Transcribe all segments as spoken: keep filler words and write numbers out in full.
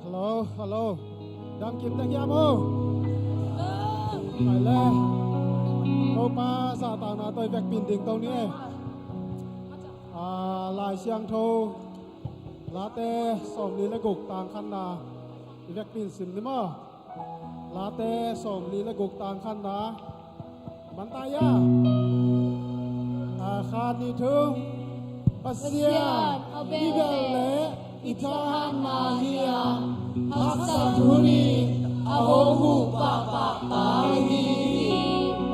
Hello, hello. Dam kim tek hiam o? Ai le. Topa zahtakna tawh i vekpi in ding to ni e. Ah, Lai Siangtho Late sawmli le guk tang khatna i vekpi in sim ni maw? Late sawmli le guk tang khatna. Mantai a, a khat ni thum. Pasian, Pasian a bel a bel le le i thahatna hi a, haksat hun in a hong huh pahpah ta hi.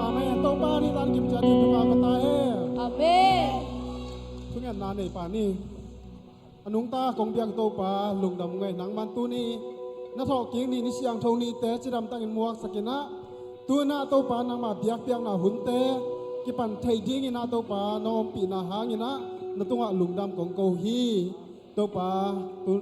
Amen. Topa ni tan kim ciat in thupha pia ta hen. Amen. Thungetna nei pah ni. A nungta kong biak Topa, lungdam ung ei, nangman tuni na thawhkik ni, ni siangtho nite cidamtakin muaksak in ah, tu in ah Topa nangma biakpiakna hunte kipan thei dingin ah Topa na ompihna hangin ah na tungah lungdam kong ko hi. Topa, tu,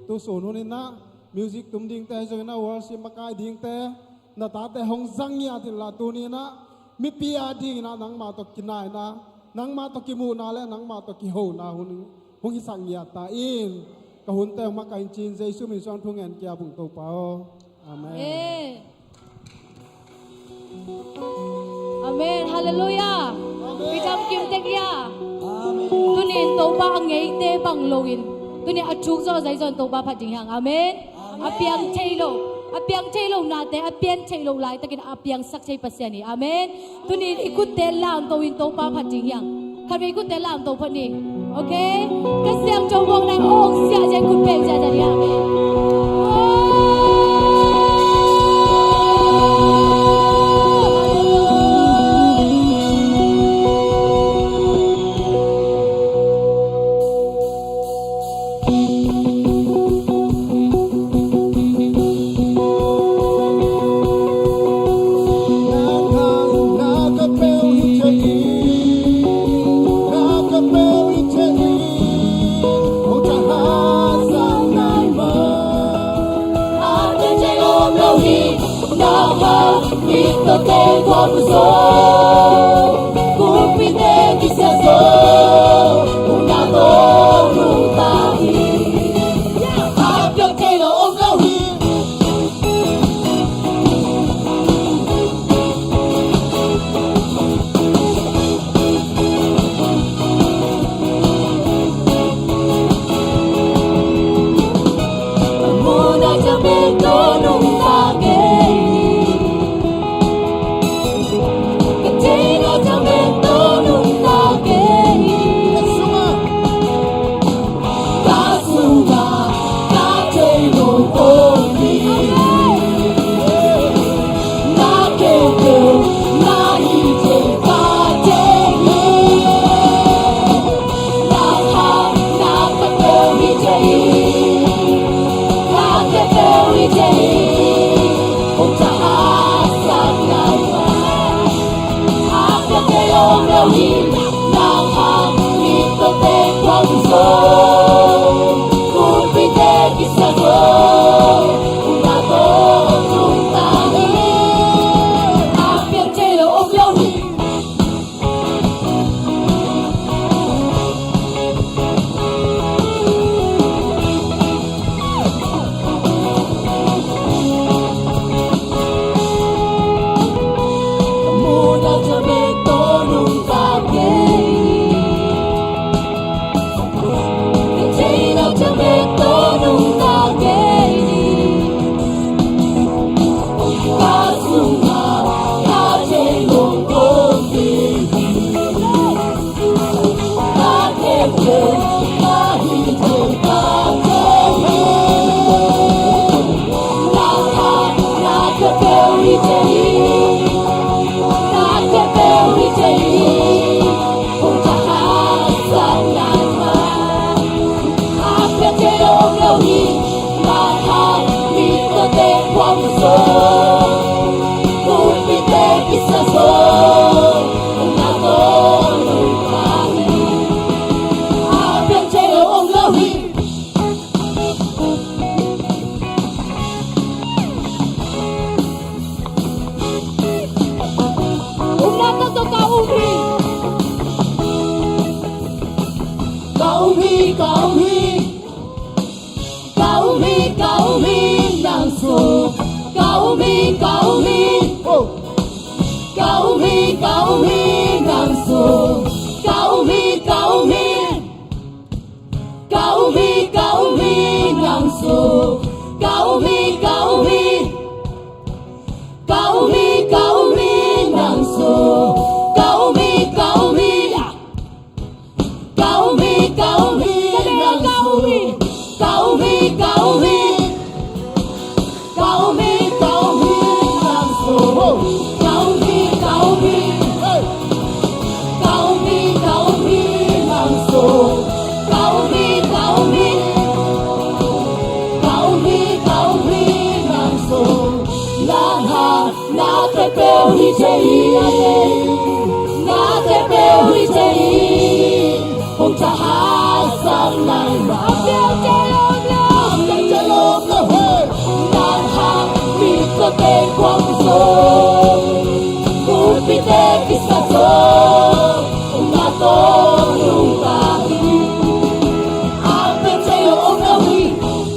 tu sun hun in ah music tum dingte, zong in ah worship makai dingte, na tate hong zang ngiat inla, tuni in ah mipi a dingin ah nangma tawh kinaina, nangma tawh kimuhna le nangma tawh kihona hun hong hisak ngiat ta in. Ka hunte hong makaih in ci-in Jesu min suang thu ngen kei a, bung Topa aw. Amen. Amen. Amen. Halleluiah. Amen. Pi Dam Kim tek hiam? Amen. Tuni in Topa a ngeite bang loin, tuni a thuk zaw a zai zaw in Topa phat ding hi hang. Amen. A piang thei lo, a piang thei lo nate a pian thei lo laitakin a piangsak thei Pasian hi. Amen. Tuni in i khutte lamto in Topa phat ding hi hang. Khatvei i khutte lamto phot ni. Okay? Kha Siangtho muakna in hong siah ciang khut pek ciang ciang hi hang. Amen. Ka um hi, ka um hi. Ka um hi, ka um hi, nang sung. Ka um hi, ka um hi. Ka um hi, ka um hi, nang sung. Ka um hi, ka um hi. Ka um hi, ka um hi, nang sung. Ka um hi, ka um hi. Ka um hi, ka um hi, nang sung. Ka um hi, ka um hi. Ka um hi, ka um hi, nang sung. Ka um hi, ka um hi. Ka um hi, ka um hi, nang sung. Ka um hi, ka um hi. Hey. Ka um hi, ka um hi, nang sung. Ka um hi, ka um hi. Ka um hi, ka um hi, nang sung. Nang hang na tepeuh hi thei hi. Na tepeuh hi thei hi. Hong thahat sang nangmah. Nang hang mi kote kuang zo. Kumpite kisa zo. Hong na tawh nungta hi. A peuh thei lo om lo hi.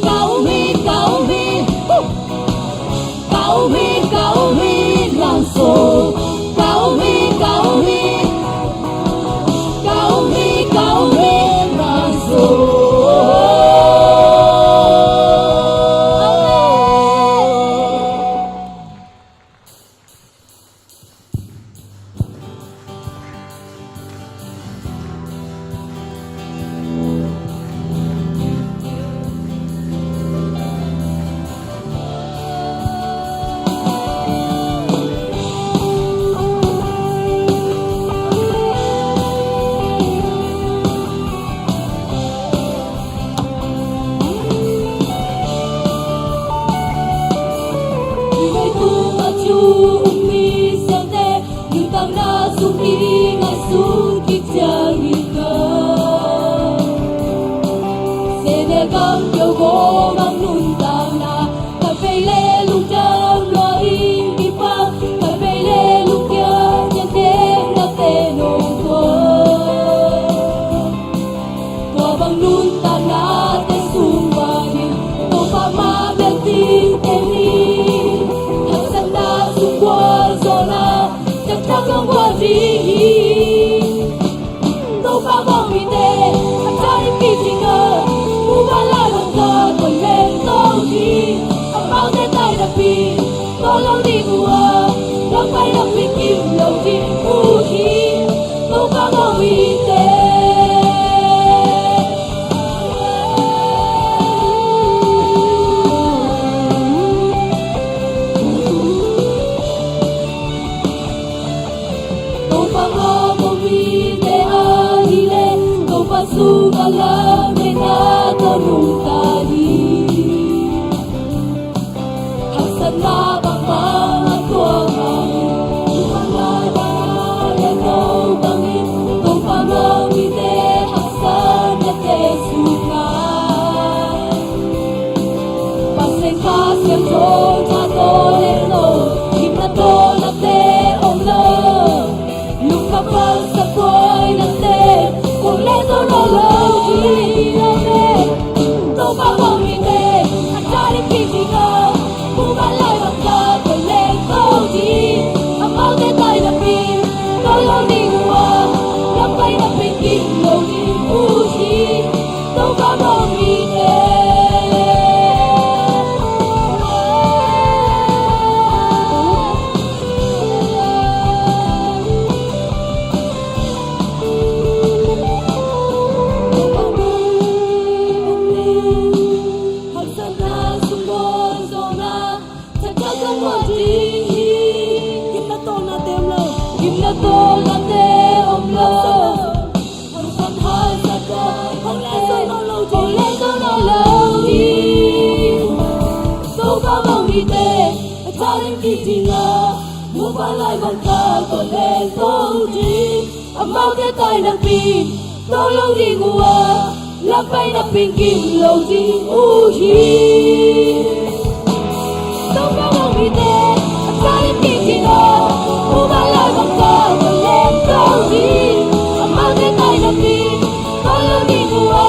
Ka um hi, ka um hi. Ka um hi, ka um hi, nang sung. Ka um hi, ka um hi. Ka um hi, ka um hi, nang sung. Amen. Hih leitung a thu um mi siangte, nuntakna sung i ngaihsun kik ciang hi ka. Seh le gam kiau gawp bang nuntakna, khatvei le lungdam lua ding kipak, khatvei le lungkia ciang teng na teh nong tua. Tua bang nuntaknate sung bang in Topa mah bek ding teng hi. Haksatna sung gualzawhna taktak zong gual ding hi. Topa mawhmite a tha ding kik ding a, muvanlai bang tawh leng to ding. Amaute tainapi tawh lo ding uh a, lampai napi kim lo ding uh hi. Topa mawhmite. Topa mawhmite ahih leh, Topa sungah lametna tawh nungta hi. Haksatna bangbang a tuak bangin, Topa mawhmite haksatnate sungah Pasian Kha Siangtho tha tawh leng lo, gimna tawh late om lo. Lungkhamsak buainate kong leng zo nawn lo ding. Amen. Topa mawhmite a tha ding kik ding a, muvanlai bang tawh leng to ding. Amaute tainapi tawh lo ding uh a, lampai napi kim lo ding uh hi. Topa mawhmite. Haksatna sung gualzawhna taktak zong gual ding hi. Gimna tawh late om lo. Gimna tawh late om lo. Haksat haisatte hong leng zo nawn lo ding. Hong leng zo nawn lo ding. Topa mawhmite a tha ding kik ding a, muvanlai bang tawh kong leng to ding. Amaute tainapi tawh lo ding uh a, lampai napi kim lo ding uh hi. Topa mawhmite a tha ding kik ding a, muvanlai bang tawh kong leng to ding. Amaute tainapi tawh lo ding uh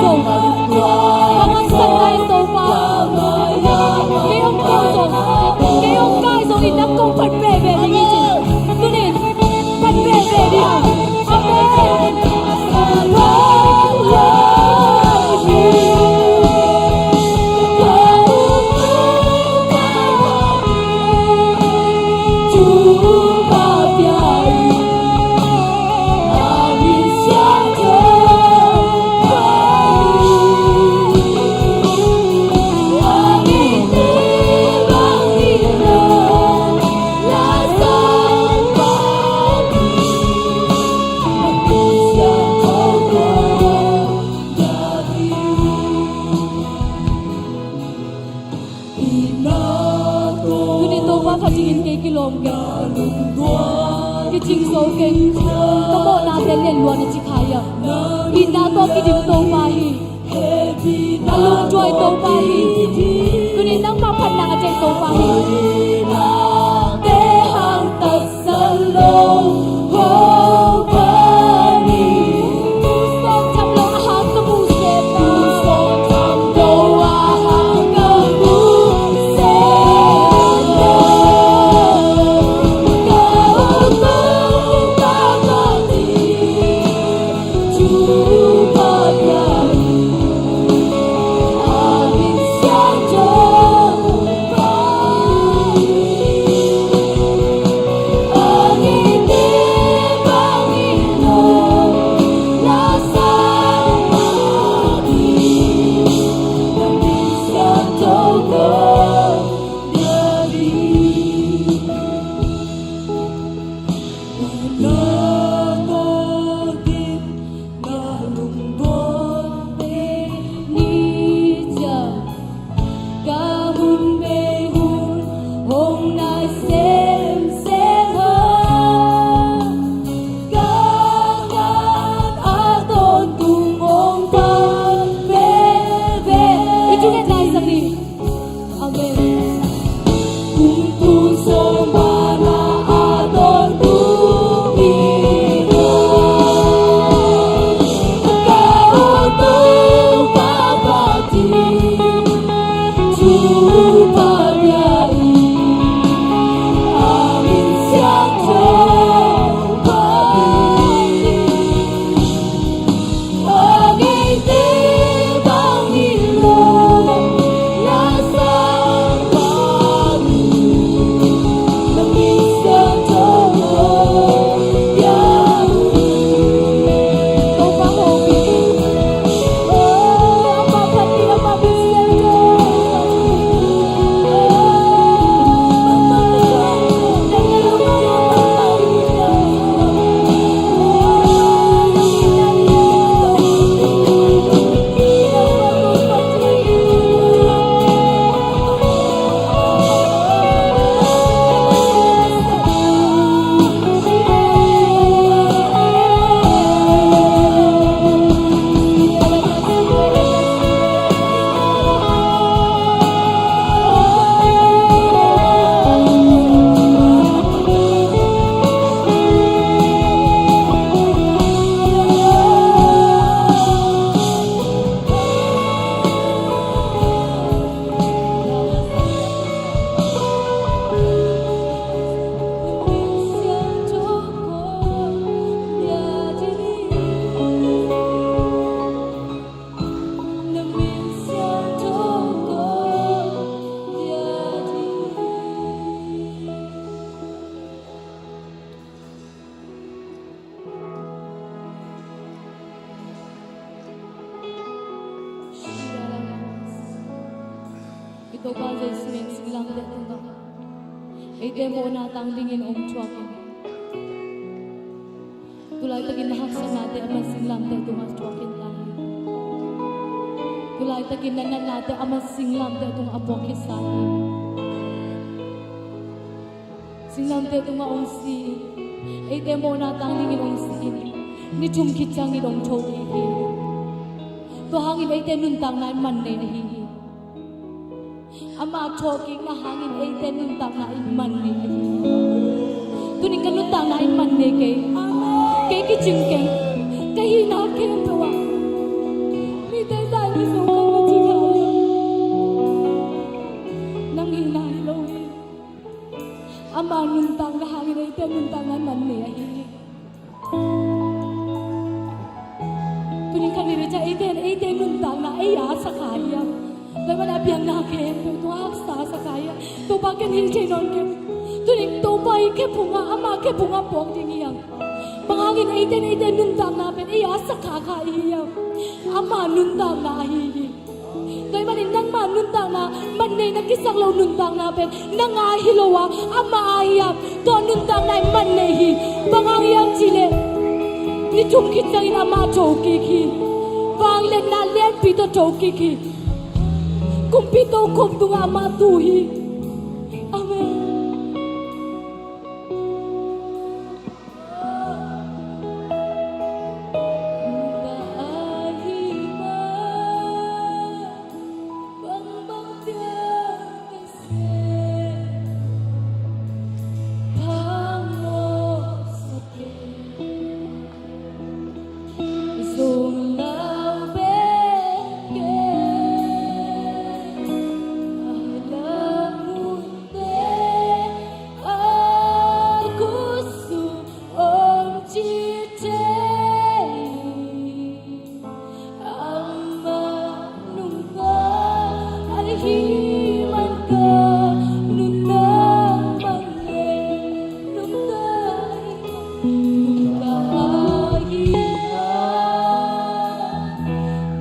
zong, ka ngansakna in Topa, kei hong keu zong, kei hong kai zong in nang kong phat veve ding hi ci. Tuni in phat veve ding. Amen. Tuni Topa khat dingin kei kilawm keng, kicing zo keng, ka mawhnate lianluan a ci kha ia. Itna tawh kidim Topa hi. A lungduai Topa hi. Tuni nangmah phatna a deih Topa hi. Itnate hangtak Amen. I Topa Jesuh in singlamteh tungah eite mawhna tang dingin hong thuak in. Tulaitakin na haksatnate a man singlamteh tungah thuak in lai. Tulaitakin na natnate a man singlamteh tungah a puak khit sa hi. Singlamteh tungah hong si in, eite mawhna tang dingin hong si in, ni thum khit ciangin hong tho ding hi. Tua hangin eite nuntakna in man nei na hi hi. Ama thawhkikna hangin eite nuntakna in man nei na hi hi. Tunin ka nuntakna in man nei kei. Kei kicing keng. Ka hihna khempeuh ah mite Tua ahih manin a biakna khempeuh tungah haksa sa ka hi a, Topa ken hih thei nawn kei. Tuni in Topa i khephungah, ama khephungah puak ding hi hang. Bang hangin eite in eite nuntakna pen ei a sakha kha i hi hang. Ama nuntakna ahi hi. Tua ahih manin nangma nuntakna, man nei na kisak lo nuntakna pen nang a hi lo a, ama a hi a, tua nuntakna in man nei hi. Bang hang hiam cih leh ni thum khit ciangin amah tho kik hi. Vangliatna lianpi tawh tho kik hi. Kumpi tokhom tungah amah tu hi. Amen. Nuntak a hi man. Nuntak a hi man. Nuntak a hi man.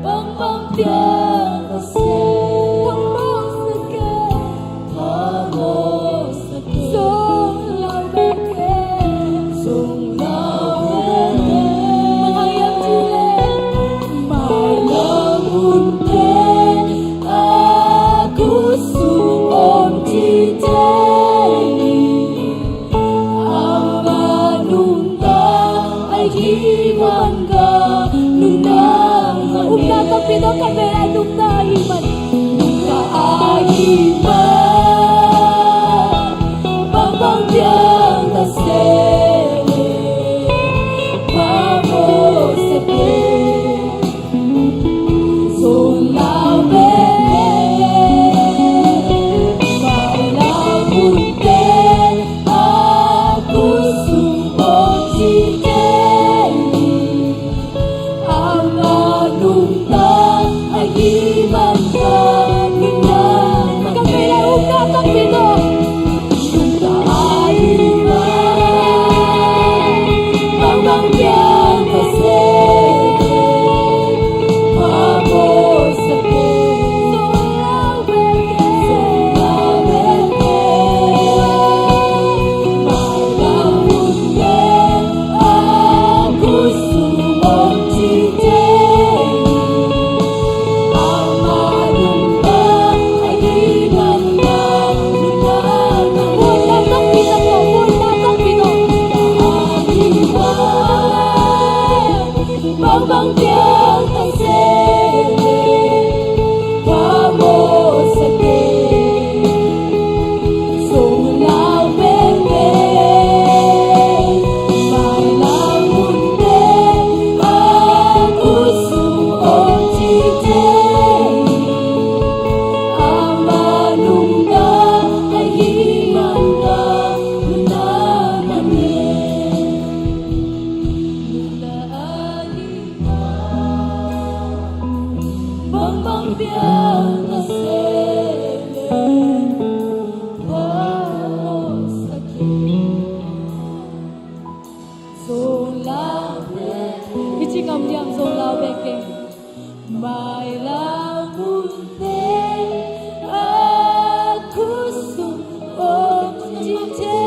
Bang bang piang ta se. Pamo sa ke. Zong lau bek e. Mai lau mun te. A kusum om ci te. Ama nungta a hi man ka. Nungta a hi man. Nungta a hi man. Bang bang piang ka se. Pamo sa ke. Bang bang piang ta se. Pamo sa ke. Zong lau bek e. Mai lau mun te. A kusum om ci te. Ama nungta a hi man ka. Nungta man e. Nungta a hi man. Bang bang piang ka se. Pamo sa ke. Zong lau bek. I ci ngam diam, zong lau bek e. Mai lau mun te. A kusum om ci te.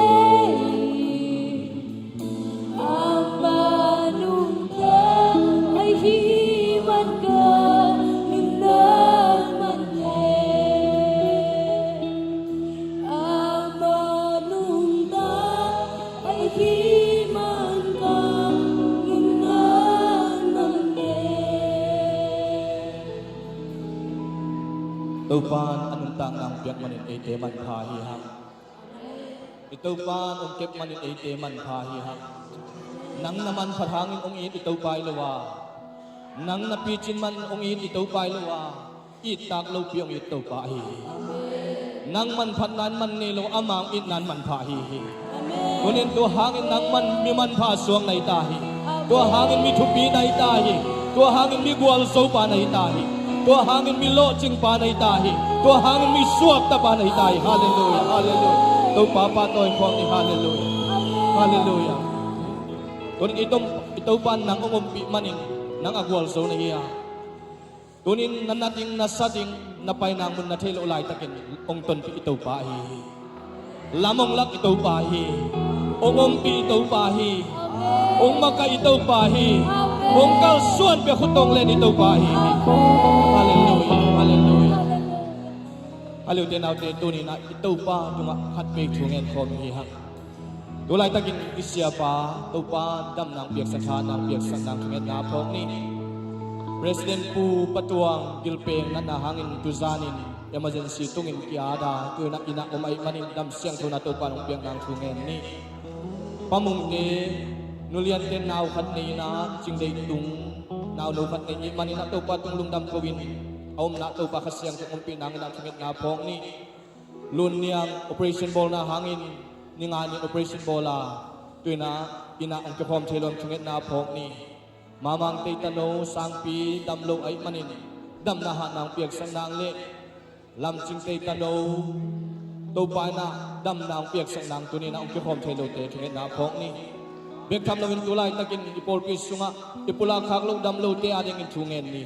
Ama nungta a hi man ka. Nungta man e. Ama nungta a hi man ka. Nungta man e. Topa'n a nuntakna hong piak manin eite manpha hi hang. I Topa'n hong kep manin eite manpha hi hang. Nang na manphat hangin hong it i Topa hi lo a, nang na picin manin hong it i Topa hi lo a, ittak lopi hong it Topa ahi hi. Nang manphatna in man ngei lo, ama hong itna in manpha ahi hi. Tunin tua hangin nang man mi manpha suak na hi ta hi. Tua hangin mi thupi na hi ta hi. Tua hangin mi gualzopa na hi ta hi. Tua hangin mi lawhcing pa na hi ta hi. Tua hangin mi suakta pa na hi ta hi. Halleluiah, halleluiah. Topa pahtawi khawm ni. Halleluiah, halleluiah. Tunin i Topa in nang hong ompih manin nang a gualzo na hi a, tunin na na ding, na sa ding, na pai nang mun na thei loh laitakin hong tonpih i Topa ahi hi. Lam hong lak i Topa hi. Hong ompih i Topa hi. Hong makaih i Topa hi. Hong kalsuan pia khut tawng len i Topa hi. Halleluiah, halleluiah. A liute naute, tuninah i Topa tungah khat vei thu ngen khawm hi hang. Tulaitakin i siapa Topa damna hong piaksak, tha nang piaksak nang thungetna phawk ni. President Pu Patuang gilpeng natna hangin tuzanin emergency tungin ki-ada, tuinah inn ah om ahih manin dam siangthona Topa nong piak nang thu ngen ni. Pa Mungte, Nu Liante nau khat nei inah Cingdeih tung nauno khat nei ih maninah Topa tung lungdam ko-in a omna Topa Kha Siangtho ompih nang inah thungetna phawk ni. Lun Niang operation bawlna hangin ni nga nin operation bawl a, tuinah inn ah hong kikhawm thei lo in thungetna phawk ni. Mamang Teitano sangpi dam lo ahih manin damna hatna hong piaksak nang le Lamcing Teitano Topa inah damna hong piaksak nang tuninah hong kikhawm thei lote thungetna phawk ni. Bek tham loin tulaitakin i pawlpi sungah i pulak khak loh dam lote adingin thu ngen ni.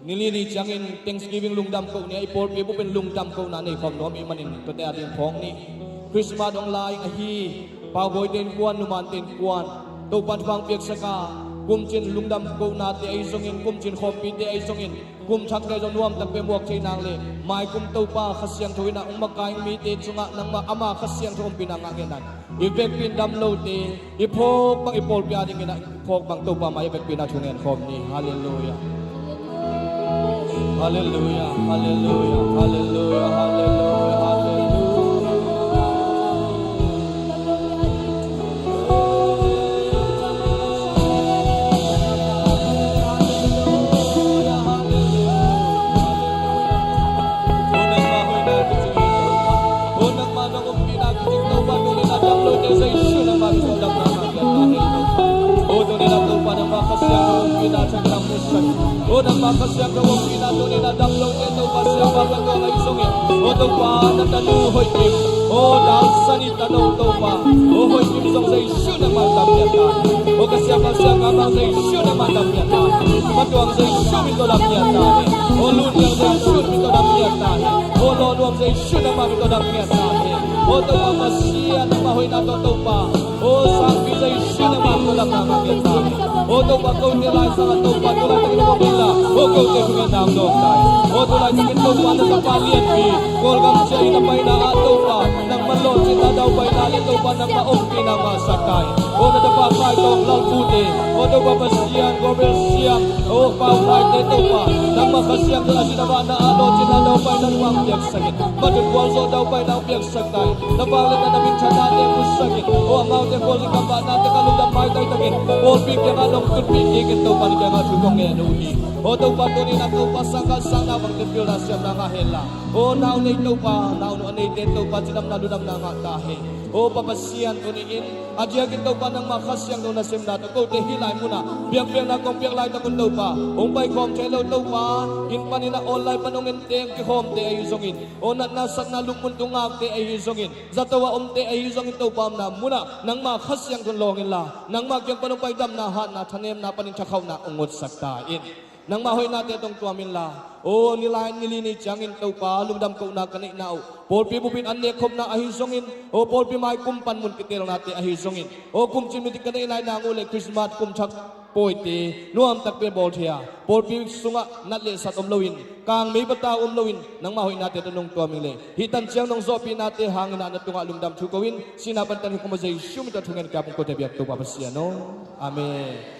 Ni li ni ciangin Thanksgiving lungdam kohna i pawlpi bupin lungdam kohna nei khawm nuam ih manin tuate ading phawk ni. Christmas hong lai ahi, Paukawite in kuan, Numante in kuan, Topa thupha hong piaksak a, kumcin lungdam kohnate ahi zongin, kumcin khawmpite ahi zongin, kum thakte zong nuam tak pia muak thei nang le maikum Topa Kha Siangtho inah hong makaih mite sungah nangmah ama Kha Siangtho ompihna ngah ngen nang. I vekpi in dam lote i phawk bang i pawlpi adingin ah i phawk bang Topa mai i vekpi inah thu ngen khawm ni. Halleluiah. Halleluiah, halleluiah, halleluiah, halleluiah, halleluiah. O nangmah Kha Siangtho ompihna thakdam musak. O nangmah Kha Siangtho ompihna tuninah dam lote Topa Siapa Patuang ahi zongin, o Topa na tanu Hoih Kim, o Dal Sani tanu Topa, o Hoih Kim zong Jesu nangmah dampian ta hi. O ka siapa siapa bang Jesu nangmah dampian ta hi. Patuang Jesu min tawh dampian ta hi. O Lun Niang Jesu min tawh dampian ta hi. O Lawnuam Jesu nangmah min tawh dampian ta hi. O Topa Pasian nangmah hoihna tawh Topa, o sangpi Jesu nangmah tawh damna ngah ngen ta hi. O Topa kote laisang ah Topa tulaitakin hong om inla, o kote thungetna hong dawng ta hi. O tulaitakin Topa na tapa lianpi Kawlgam ciah in a paina ah Topa nangmah lawhcinna daupaina le Topa nangmah ompihna ngahsak ta hi. O na tapa Khai Tawng Lalpute, o Topa Pasian Gabriel Siam, o Pau Khaite Topa nangmah Kha Siangtho a cina vahna ah lawhcinna daupaina hong piaksak in, matut gualzawh daupaina hong piaksak ta in, na vangliatna na minthanna teng pusak in, o amaute khualzin gambahnate ka lungdam maitai takin pawlpi kiangah nong tutpih kik in Topa na kiangah thu kong ngen uh hi. O Topa tuninah Topa sangkah sangna bangte pilna siamna ngah henla, o nau nei Topa, nau nu a neite Topa cidamna ludamna ngah ta hen. O Pa Pasian tuni-in a diakin Topa nangmah Kha Siangtho nasemna tawh kote hih lai munah biakpiakna kong piak laitak un Topa, hong paikhawm thei lo Topa, inn paninah online pan hong ente hong kikhawmte ahi zongin, o natna satna lungmun tung ngakte ahi zongin, zato a omte ahi zongin Topa omna munah nangmah Kha Siangtho in lawng inla, nangmah kiang pan hong pai damna hatna thanemna panin thakhauhna hong ngutsak ta in. Nangmah hoihnate tawh hong tuam inla, o nilai nili ni ciangin Topa lungdam kohna ka neihna uh, pawlpi bupin an nekkhopna ahi zongin, o pawlpi mai kum pan mun kitelnate ahi zongin, o kumcin midik ka neih lai nang uh le Christmas kum thak pawite nuam takpi bawl thei a, pawlpi sungah nat le sat om loin, kang mei bata om loin, nangmah hoihnate tawh nong tuam ing le hih tan ciang nong zawhpihnate hangin ah na tungah lungdam thu ko-in, sihna pan tan hi khawm a Jesu min tawh thungen ka pungkote biak Topa Pasian aw. Amen.